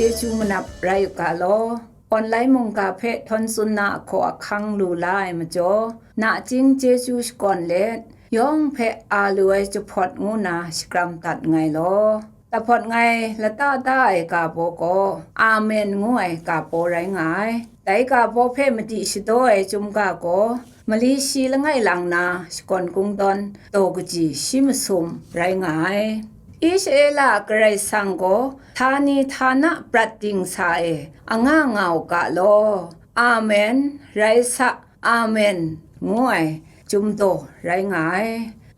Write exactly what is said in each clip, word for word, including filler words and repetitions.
Chyeju manap rai u ga law, online mungga hpe htawn tsun na ahkaw ahkang lu la ai majaw, nachying chyeju shakawn let, yawng hpe a lu ai jahpawt ngu na shakram dat nngai law. Lahpawt ngai lata da ai ga baw gaw, Amen ngu ai ga baw rai nga ai. Dai ga baw hpe madi shadaw ai chyum ga gaw, mali shi langai lang na shakawn kungdawn daw kaji shi masum rai nga ai. Israela Karai Kasang gaw htani htana prat ding sa e anga nga u ga law, Amen, rai sa, Amen, ngu ai chyum daw rai nga ai.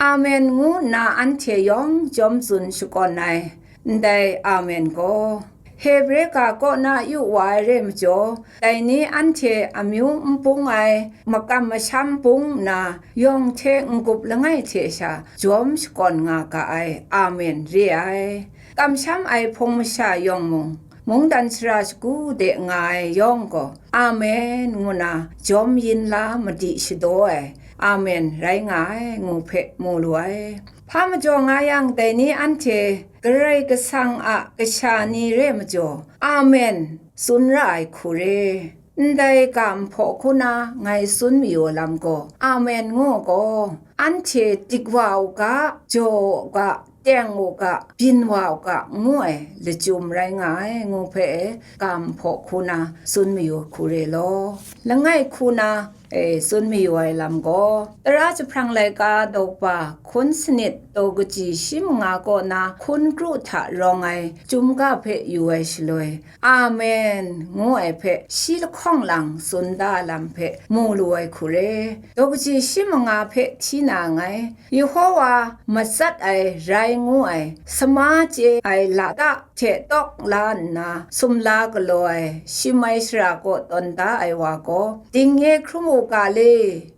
Amen ngu nna anhte yawng jawm tsun shakawn ai, ndai Amen gaw, Hebre ga kaw na yu wa ai re majaw, dai ni anhte amyu n bung ai, makam masham bung nna, yawng hte n-gup langai hte sha jawm shakawn nga ga ai, Amen re ai. Kamsham ai hpung masha yawng mung, mungdan sara shagu de nga ai yawng gaw, Amen ngu na jawm yin la madi shadaw ai, Amen rai nga ai, ngu hpe mu lu ai. Hpa majaw nga yang, dai ni anhte Karai Kasang a kasha ni re majaw, Amen tsun ra ai hku re. Ndai ga nhpaw hku na ngai tsun mayu ai lam gaw, Amen ngu gaw, anhte dik wa u ga, jaw u ga, teng u ga, byin wa u ga, ngu ai lachyum rai nga ai, ngu hpe ga nhpaw hku na tsun mayu ai hku re law. Langai hku na e, tsun mayu ai lam gaw, tara jahprang laika daw kaba hkun sanit daw kaji shi manga kaw na hkun kru hta rawng ai chyum ga hpe yu ai shaloi, Amen ngu ai hpe shi lahkawng lang tsun da ai lam hpe mu lu ai hku re. Daw kaji shi manga hpe hti na nngai, Yehowa matsat ai rai ngu ai, sama chye ai lata hte tawk la nna, sumla galaw ai shimai sara kaw tawn da ai wa gaw, dingnye hkrum u ga le,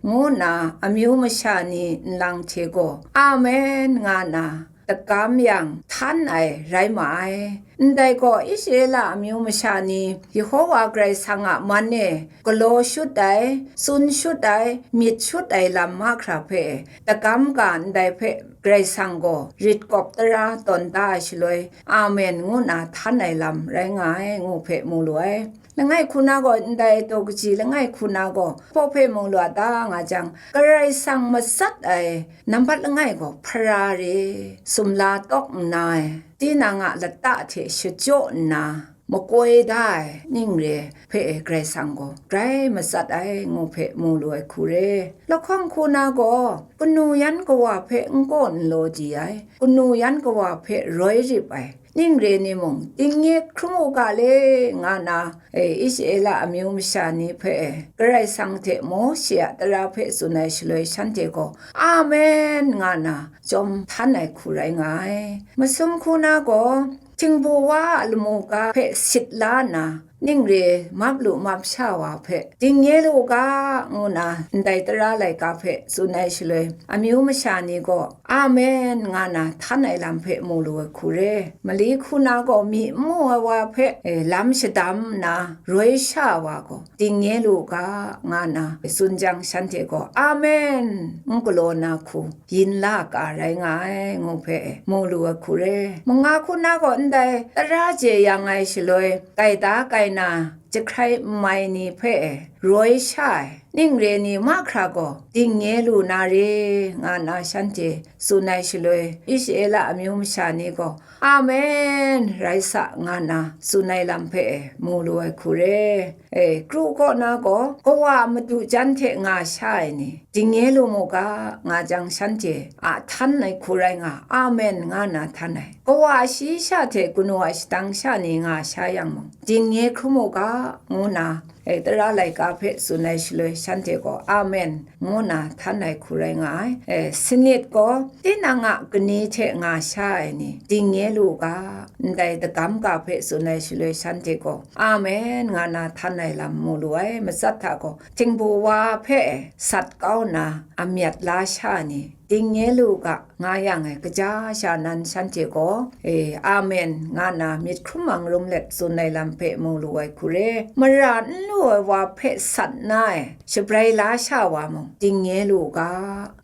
ngu nna amyu masha ni nlang hte gaw, Amen, nga nna, dagam yang, htan ai rai ma ai. Ndai gaw, Israela amyu masha ni Yehowa Karai Kasang a man e galaw shut ai, tsun shut ai, myit shut ai lam mahkra hpe, dagam ga ndai hpe Karai Kasang gaw rit kawp tara tawn da ai shaloi, Amen ngu nna htan ai lam rai nga ai, ngu hpe mu lu ai. Langai hku na gaw, ndai daw kaji langai hku na gaw, hpaw hpe mu lu a ta nga jang, Karai Kasang matsat ai nambat langai gaw hpara re, sumla tawk nna ai, tinang a lata hte shajaw nna, makoi da ai ning re hpe Karai Kasang gaw grai matsat ai, ngu hpe mu lu ai hku re. Lahkawng hku na gaw, kanu yan kawa hpe n kaw n law di ai, kanu yan kawa hpe roi rip ai, ning re ni mung, dingnye hkrum u ga le, nga na, e, Israela amyu masha ni hpe, e, Karai Kasang hte Mawshe a tara hpe tsun ai shaloi, shanhte gaw, Amen, nga na, chyawm htan ai hku rai nga ai. Masum hku na gaw, htingbu wa a lamu ga hpe sit la nna, ning re map lu map sha wa hpe, dingnye lu u ga, ngu na ndai tara laika hpe tsun ai shaloi, amyu masha ni gaw, Amen, nga na htan ai lam hpe mu lu ai hku re. Mali hku na gaw, myi n mu ai wa hpe, e, lam shadam nna, roi sha wa gaw, dingnye lu u ga, nga na tsun jang, shanhte gaw, Amen, n galaw na hku, yin la ga rai nga ai, ngu hpe mu lu ai hku re. Manga hku na gaw, ndai tara jeyang ai shaloi, gaida gaina jahkrai n mai ni hpe roi sha ai, ning re ni mahkra gaw, dingnye lu na re, nga na shanhte tsun ai shaloi, Israela amyu masha ni gaw, Amen, rai sa, nga na tsun ai lam hpe mu lu ai hku re. E, kru kaw na gaw, kawa a madu jan hte nga sha ai ni, dingnye lu mu ga, nga jang, shanhte a htan ai hku rai nga, Amen, nga na htan ai. Kawa a shayi sha hte kanu a shadang sha ni nga sha yang mung, dingnye hkrum u ga, ngu na, e, tara laika hpe tsun ai shaloi, shanhte gaw, Amen, ngu na htan ai hku rai nga ai. E, sanit gaw, tinang a kani hte nga sha ai ni, dingnye lu u ga, ndai dagam ga hpe tsun ai shaloi, shanhte gaw, Amen, nga na htan ai lam mu lu ai. Matsat hta gaw, htingbu wa hpe sat kau nna amyat la sha ni, dingnye lu u ga, nga yang e, kaja sha nan shanhte gaw, e, Amen, nga na myit hkrum mang rum let tsun ai lam hpe mu lu ai hku re. Mara n lu ai wa hpe sat nna e, shabrai la sha wa mung, dingnye lu u ga,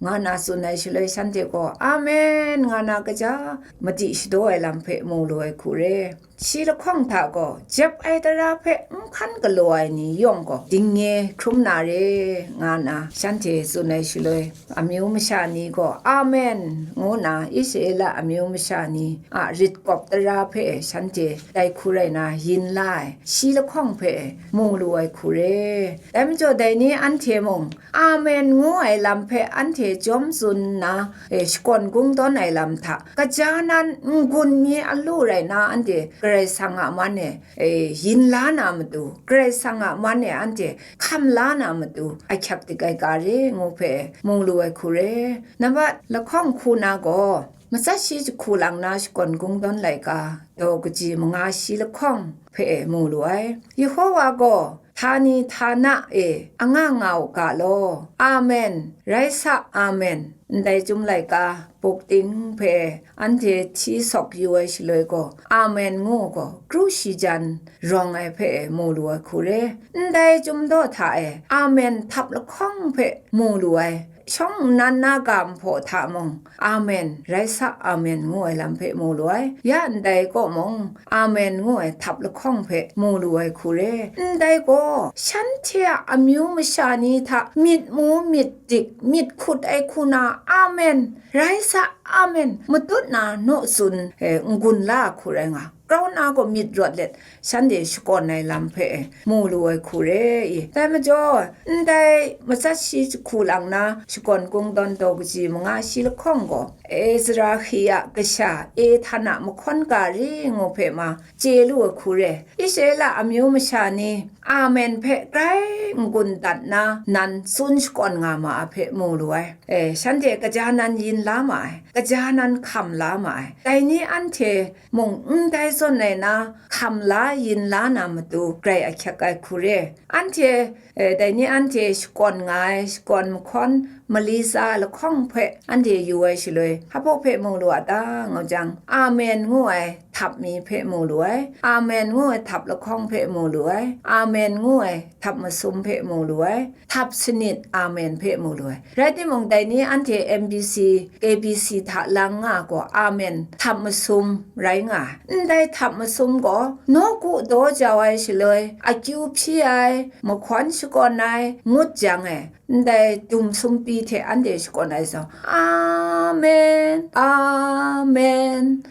nga na tsun ai shaloi, shanhte gaw, Amen, nga na kaja madi shadaw ai lam hpe mu lu ai hku re. shi lahkawng hta gaw jep ai tara hpe n hkan galaw ai ni yawng gaw dingnye hkrum na re, nga nna shanhte tsun ai shaloi, amyu masha ni gaw, "Amen," ngu nna Israela amyu masha ni a rit kawp tara hpe shanhte dai hku rai na yin la ai, shi lahkawng hpe mu lu ai hku re. Dai majaw, dai ni anhte mung, "Amen," ngu ai lam hpe anhte jawm tsun nna, e, shakawn kungdawn ai lam hta, kaja nan n-gun mi a lu rai na, anhte Karai Kasang a man e, e, yin la na matu, Karai Kasang a man e anhte hkam la na matu, ahkyak dik ai ga re, ngu hpe mu lu ai hku re. Nambat lahkawng hku na gaw, matsat shi jahku lang na shakawn kungdawn laika, daw kaji manga shi lahkawng hpe mu lu ai. Yehowa gaw, htani htana e anga nga u ga law. Amen, rai sa, amen. Ndai Chyum laika buk ting hpe anhte hti sawk yu ai shaloi gaw, amen ngu gaw, kru shi jan rawng ai hpe mu lu ai hku re. Ndai Chyum daw hta e amen htap lahkawng hpe mu lu ai, shawng nnan na ga mahpaw hta mung, "Amen, rai sa, amen," ngu ai lam hpe mu lu ai. Ya ndai kaw mung, "Amen," ngu ai htap lahkawng hpe mu lu ai hku re. Ndai gaw, shanhte a amyu masha ni hta myit mu, myit dik, myit hkut ai hku na, "Amen, rai sa, amen," matut na naw tsun, e, n-gun la ai hku rai nga. Grau na gaw myit rawt let, shanhte shakawn ai lam hpe mu lu ai hku re i. Dai majaw, ndai matsat shi jahku lang na shakawn kungdawn daw kaji manga shi lahkawng gaw, Ezra-hia kasha Ethan a mahkawn ga re ngu hpe ma chye lu ai hku re. Israela amyu masha ni, "Amen" hpe grai n-gun dat na nan tsun shakawn nga ma ai hpe mu lu ai. E, shanhte kaja nan yin la ma ai, kaja nan hkam la ma ai. Dai ni anhte mung ndai zawn ai na, hkam la yin la na matu grai ahkyak ai hku re. Anhte, e, dai ni anhte shakawn nga ai, shakawn mahkawn mali tsa lahkawng hpe anhte yu ai shaloi, hpa hpe mu lu a ta, ngu jang, "Amen," ngu ai htap mi hpe mu lu ai, "Amen," ngu ai htap lahkawng hpe mu lu ai, "Amen," ngu ai htap masum hpe mu lu ai, htap sanit, "Amen," hpe mu lu ai. Rai timung, dai ni anhte M B C, K B C hta lang nga gaw, "Amen" htap masum rai nga ai. Ndai htap masum gaw, nawku daw jau ai shaloi, akyu hpyi ai, mahkawn shakawn ai, ngut jang e, ndai dum sumpi hte anhte shakawn ai zawn, "Amen, amen,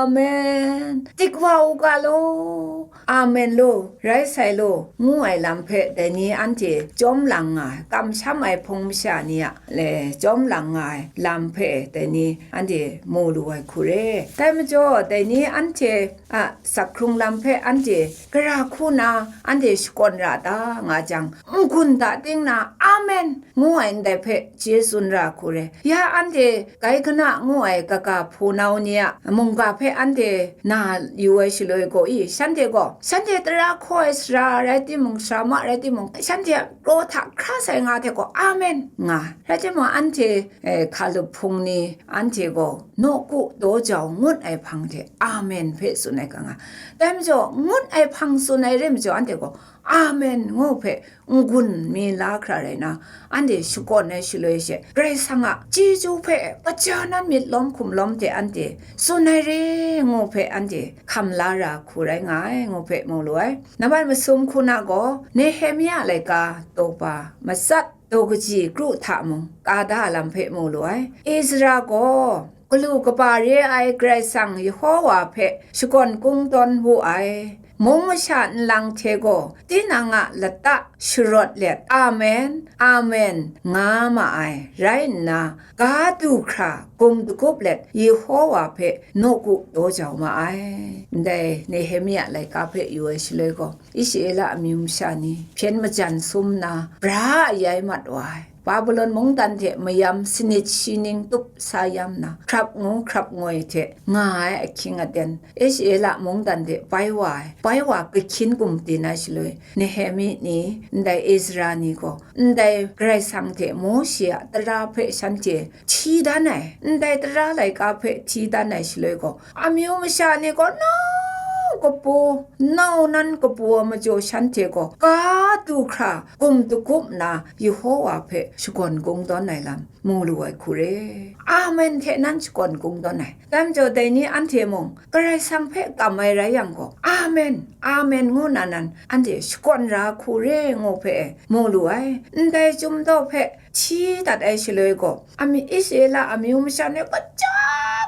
amen, dik wa u ga law, amen law, rai sai law," ngu ai lam hpe dai ni anhte jawm lang nga ai, kamsham ai hpung masha ni a le jawm lang nga ai lam hpe dai ni anhte mu lu ai hku re. Dai majaw, dai ni anhte a sak hkrung lam hpe anhte gara hku na anhte shakawn ra ta nga jang, n-gun da ting na, "Amen," ngu ai ndai hpe chye tsun ra hku re. Ya anhte Gaikana ngu ai kaga hpunau ni a mungga hpe anhte na yu ai shaloi gaw i, shanhte gaw, shanhte tara hkaw ai sara rai timung, sara ma rai timung, shanhte a kraw hta hkra sai nga hte gaw, "Amen," nga ai. Rai timung, anhte, e, hkalup hpung ni, anhte gaw nawku daw jau ngut ai hpang hte, "Amen," hpe tsun ai ga nga. Dai majaw, ngut ai hpang tsun ai re majaw, anhte gaw, "Amen," ngu hpe n-gun mi la hkra rai na, anhte shakawn ai shaloi she, Karai Kasang a chyeju hpe kaja nan myit lawm hkum lawm hte anhte tsun ai re ngu hpe anhte hkam la ra hku rai nga ai, ngu hpe mu lu ai. Nambat masum hku na gaw, Nehemia laika daw ba matsat daw kaji kru hta mung ka da lam hpe mu lu ai. Ezra gaw galu kaba re ai Karai Kasang Yehowa hpe shakawn kungdawn wu ai. Mung masha nlang hte gaw tinang a lata sharawt let, "Amen, amen," nga ma ai rai nna, ga du hkra gum dagup let Yehowa hpe nawku daw jau ma ai. Ndai Nehemia laika hpe yu ai shaloi gaw, Israela amyu masha ni hpyen majan sum nna, bra ayai mat wa ai. Babilon mungdan hte mayam sanit shi ning tup sa yam nna, hkrap ngu hkrap ngoi hte nga ai ahkying aten, Israela mungdan hte bai wa ai, bai wa kahkyin gumdin ai shaloi, Nehemi ni, ndai Ezra ni gaw, ndai Karai Kasang hte Mawshe a tara hpe shanhte hti dan ai, ndai tara laika hpe hti dan ai shaloi gaw, amyu masha ni gaw, nau kapu, nau nan kapu a majaw shanhte gaw ka du hkra gum dagup nna Yehowa hpe shakawn kungdawn ai lam mu lu ai hku re. Amen hte nan shakawn kungdawn ai. Dai majaw dai ni anhte mung Karai Kasang hpe kam ai rai yang gaw, Amen, Amen ngu nna nan anhte shakawn ra hku re ngu hpe mu lu ai. Ndai chyum daw hpe hti dat ai shaloi gaw, amyu Israela amyu masha ni kaja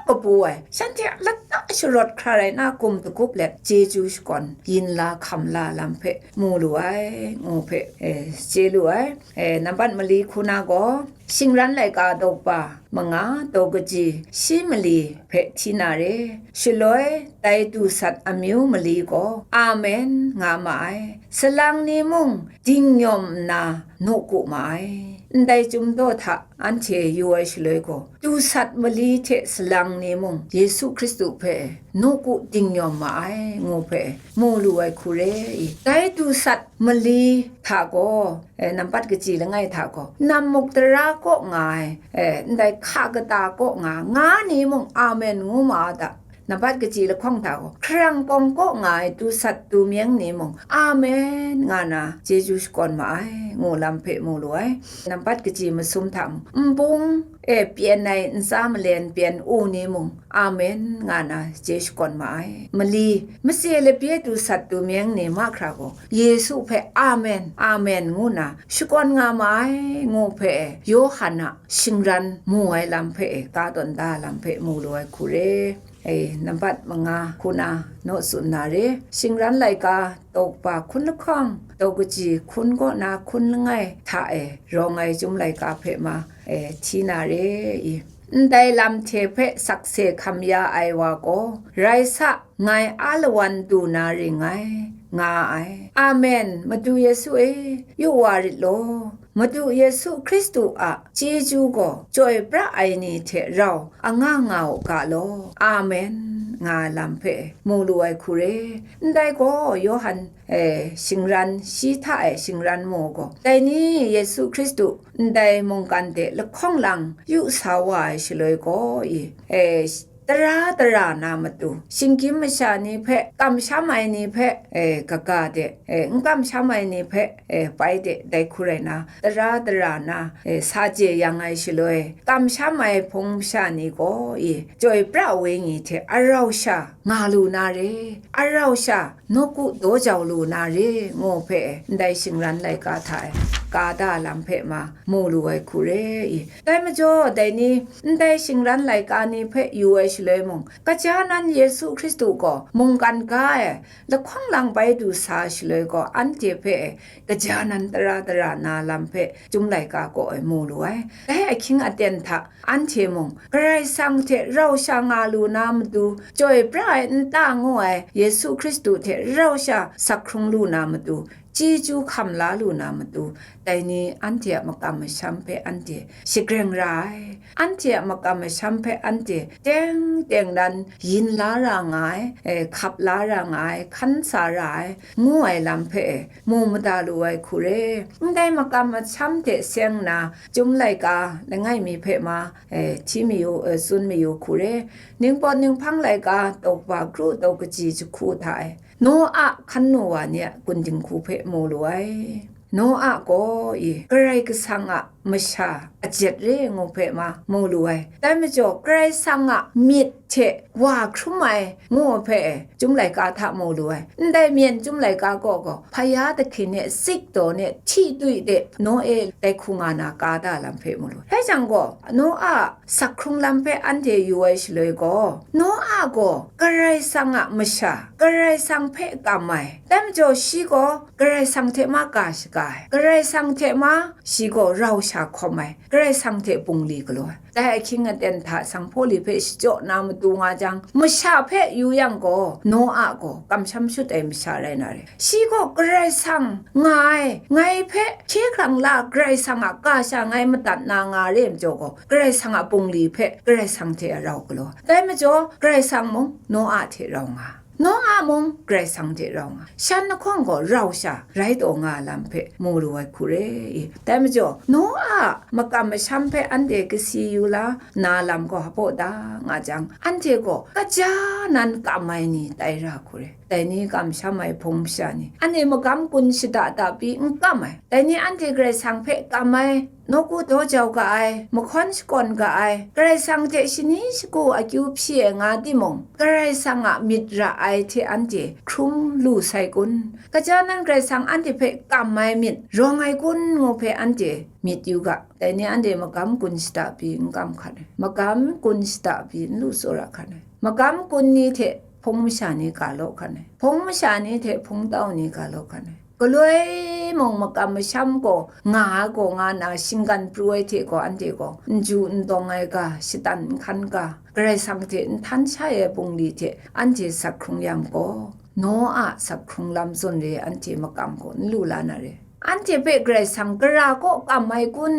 kabu ai, shanhte a lata sharawt hkra rai nna gum dagup let chyeju shakawn yin la hkam la lam hpe mu lu ai, ngu hpe, eh, chye lu ai. Eh, nambat mali hku na gaw, Shingran laika daw kaba manga, daw kaji shi mali hpe hti na re. Shaloi, dai du sat amyu mali gaw, Amen, nga ma ai. Salang ni mung dingnyawm nna nawku ma ai. Ndai chyum daw hta anhte yu ai shaloi gaw, du sat mali hte salang ni mung Yesu Hkristu hpe nawku dingnyawm ma ai, ngu hpe mu lu ai hku re i. Dai du sat mali hta gaw, eh, nambat kaji langai hta gaw, nam muk tara kaw nga ai, eh, ndai hka kata kaw nga, nga ni mung, Amen ngu ma da. Nambat kaji lahkawng hta gaw, hkarang pawng kaw nga ai du sat du myeng ni mung, Amen nga na chyeju shakawn ma ai, ngu lam hpe mu lu ai. Nambat kaji masum hta mung, nbung e pyen ai ntsa malen pyen u ni mung, Amen nga na chye shakawn ma ai. Mali, mase labye du sat du myeng ni mahkra gaw, Yesu hpe, Amen, Amen ngu na shakawn nga ma ai, ngu hpe Yawhan a shingran mu ai lam hpe, ka tawn da lam hpe mu lu ai hku re. E, nambat manga hku na naw tsun na re. Shingran laika daw kaba hkun lahkawng, daw kaji hkun kaw na hkun langai hta e rawng ai chyum laika hpe ma, e, hti na re i. Ndai lam hte hpe sakse hkam ya ai wa gaw, rai sa, ngai a lawan du na ring ngai, nga ai. Amen. Madu Yesu e, yu wa rit law. Madu Yesu Hkristu a chyeju gaw chyoi pra ai ni hte rau anga nga u ga law. Amen, nga ai lam hpe mu lu ai hku re. Ndai gaw Yawhan, eh, shingran, shi hta e shingran mu gaw, dai ni Yesu Hkristu ndai mungkan de lahkawng lang yu sa wa ai shaloi gaw i, eh, tara tara na matu, shinggyim masha ni hpe, kamsham ai ni hpe, e, kaga de, e, n kamsham ai ni hpe, e, bai de, dai hku rai na, tara tara na, e, sa je yang ai shaloi, kamsham ai hpung masha ni gaw i, Chyoi pra Wenyi hte arau sha nga lu na re, arau sha nawku daw jau lu na re, ngu hpe ndai shingran laika hta e ka da lam hpe ma mu lu ai hku re i. Dai majaw, dai ni ndai shingran laika ni hpe yu ai shaloi mung, kaja nan Yesu Hkristu gaw mungkan ga e lahkawng lang bai du sa shaloi gaw, anhte hpe kaja nan tara tara na lam hpe Chyum laika kaw e mu lu ai. Dai ahkying aten hta anhte mung Karai Kasang hte rau sha nga lu na matu, chyoi pra ai nta ngu ai Yesu Hkristu hte rau sha sak hkrung lu na matu, chyeju hkam la lu na matu, dai ni anhte a makam masham hpe anhte shagreng ra ai. Anhte a makam masham hpe anhte teng teng dan yin la ra nga ai, eh, hkap la ra nga ai, hkan sa ra ai, ngu ai lam hpe mu mada lu ai hku re. Ndai makam masham hte seng nna, Chyum laika langai mi hpe ma, eh, hti mayu, eh, tsun mayu hku re. Ningpawt ninghpang laika daw kaba kru daw kaji jahku hta e, Noa hkan nu wa ni a gun dinghku hpe mu lu ai. Noa gaw i Karai Kasang a masha ajet re ngu hpe ma mu lu ai. Dai majaw, Karai Kasang a myit hte wa hkrum ai ngu hpe Chyum laika hta mu lu ai. Ndai myen Chyum laika kaw gaw, hpaya dahkin e, sikdaw ni e, hti twi de, Noe dai hku nga na ka da lam hpe mu lu ai. Rai jang gaw, Noa sak hkrung lam hpe anhte yu ai shaloi gaw, Noa gaw Karai Kasang a masha, Karai Kasang hpe kam ai. Dai majaw, shi gaw Karai Kasang hte ma ga shaga ai. Karai Kasang hte ma shi gaw rau sha hkawm ai. Karai Kasang hte bungli galaw ai. Dai ahkying aten hta sanghpaw li hpe shachyaw na matu nga jang, masha hpe yu yang gaw, Noa gaw kamsham shut ai masha rai na re. Shi gaw Karai Kasang nga ai, ngai hpe hkye hkrang la Karai Kasang a ga sha ngai madat na nga re majaw gaw, Karai Kasang a bungli hpe Karai Kasang hte rau galaw. Dai majaw, Karai Kasang mung Noa hte rau nga. Noa mung Karai Kasang hte rau nga, shan lahkawng gaw rau sha rai taw nga lam hpe mu lu ai hku re i. Dai majaw, Noa a makam masham hpe anhte kasi yu la na lam gaw hpaw da nga jang, anhte gaw kaja nan kam ai ni tai ra hku re. dai ni kamsham ai hpung masha ni, anhte magam gun shada da pyi n kam ai, dai ni anhte Karai Kasang hpe kam ai, nawku daw jau ga ai, mahkawn shakawn ga ai, Karai Kasang hte shani shagu akyu hpyi ai nga timung, Karai Kasang a myit ra ai hte anhte hkrum lu sai kun? Kaja nan Karai Kasang anhte hpe kam ai myit rawng ai kun ngu hpe anhte myit yu ga. Dai ni anhte magam gun shada pyi n kam hkan ai, magam gun shada pyi n lu tsawra hkan ai, magam gun ni hte hpung masha ni ga law hkan ai, hpung masha ni hte hpung tau ni ga law hkan ai. Galoi mung makam masham gaw nga ai gaw nga na, shinggan pru ai hte gaw anhte gaw n ju n dawng ai ga, shatan n hkan ga, Karai Kasang hte n htan shai ai bungli hte anhte sak hkrung yang gaw, Noa sak hkrung lam zawn re anhte makam gaw n lu la na re. Anhte hpe Karai Kasang gara kaw kam ai kun?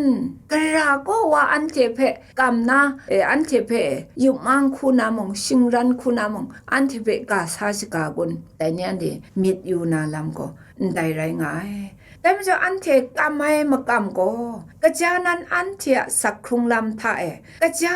Gara kaw wa anhte hpe kam na, e, anhte hpe yup mang hku na mung, shingran hku na mung, anhte hpe ga sa shaga kun? Dai ni anhte myit yu na lam gaw ndai rai nga ai. Dai majaw, anhte kam ai makam gaw, kaja nan anhte a sak hkrung lam hta e, kaja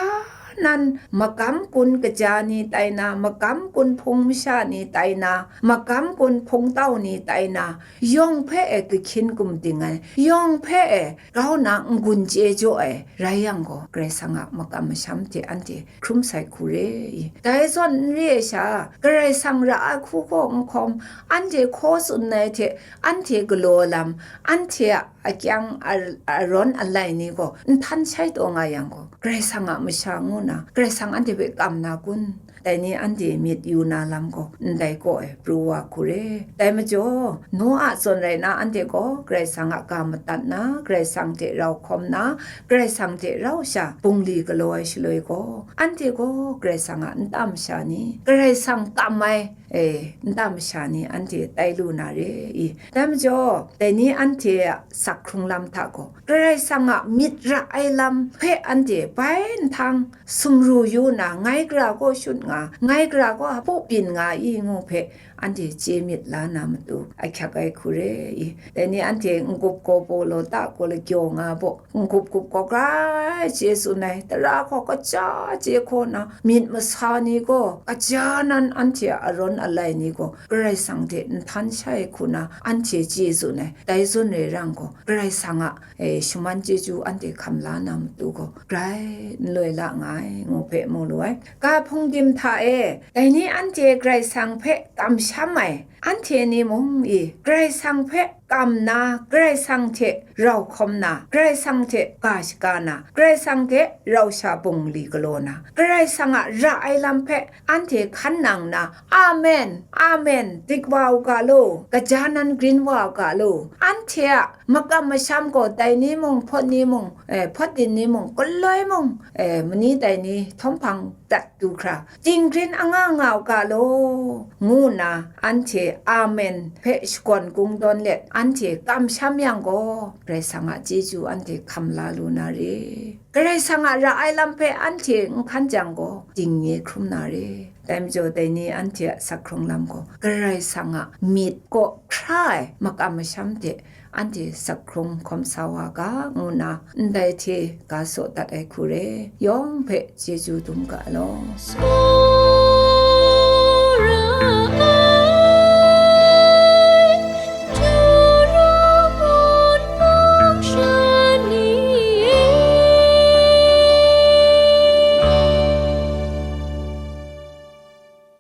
nan magam gun kaja ni tai na, magam gun hpung masha ni tai na, magam gun hpung tau ni tai na, yawng hpe e kahkyin gumding ai, yawng hpe e grau na n-gun chye jaw ai rai yang gaw, Karai Kasang a makam masham hte anhte hkrum sai hku re i. Dai zawn n re ai sha, Karai Kasang ra ai hku gaw n hkawm, anhte hkaw tsun ai hte anhte galaw lam, anhte a akyang a-, arawn alai ni gaw n htan shai taw nga yang gaw, Karai Kasang a masha ngu na, Karai Kasang anhte hpe kam na kun? Dai ni anhte myit yu na lam gaw ndai kaw e pru wa hku re. Dai majaw, Noa zawn rai na, anhte gaw Karai Kasang a ga madat na, Karai Kasang hte rau hkawm na, Karai Kasang hte rau sha bungli galaw ai shaloi gaw, anhte gaw Karai Kasang a nta masha ni, Karai Kasang kam ai, e, nta masha ni anhte tai lu na re i. Dai majaw, dai ni anhte a sak hkrung lam hta gaw, Karai Kasang a myit ra ai lam hpe anhte bai nhtang sumru yu na, ngai gara gaw shut nga, ngai gara gaw hpu byin nga i ngu hpe, anhte chye myit la na matu ahkyak ai hku re i. Dai ni anhte n-gup gaw baw law ta gaw lagyaw nga baw, n-gup gup gaw grai chye tsun ai, tara gaw kaja chye hkaw na, myit masa ni gaw, kaja nan anhte a arawn alai ni gaw, Karai Kasang hte n htan shai hku na anhte chye tsun ai. Dai zawn re rang gaw, Karai Kasang a, e, shaman chyeju anhte hkam la na matu gaw, grai n loi la nga ai, ngu hpe mu lu ai. Ga hpungdim hta e, dai ni anhte Karai Kasang hpe kamsham ai, anhte ni mung i, Karai Kasang hpe kam na, Karai Kasang hte rau hkawm na, Karai Kasang hte ga shaga na, Karai Kasang hte rau sha bungli galaw na, Karai Kasang a ra ai lam hpe anhte hkan nang nna, "Amen, amen, dik wa u ga law, kaja nan grin wa u ga law." Anhte a makam masham gaw dai ni mung, hpawt ni mung, eh, hpawt din ni mung, galoi mung, eh, mani dai ni htawm hpang dat du hkra, dinggrin anga nga u ga law, ngu nna anhte amen hpe shakawn kungdawn let anhte kamsham yang gaw, Karai Kasang a chyeju anhte hkam la lu na re. Karai Kasang a ra ai lam hpe anhte n hkan jang gaw, dingnye hkrum na re. Dai majaw, dai ni anhte a sak hkrung lam gaw, Karai Kasang a myit kaw hkra ai makam masham hte anhte sak hkrung hkawm sa wa ga, ngu nna ndai hte ga saw dat ai hku re. Yawng hpe chyeju dum ga law. Tsawra ai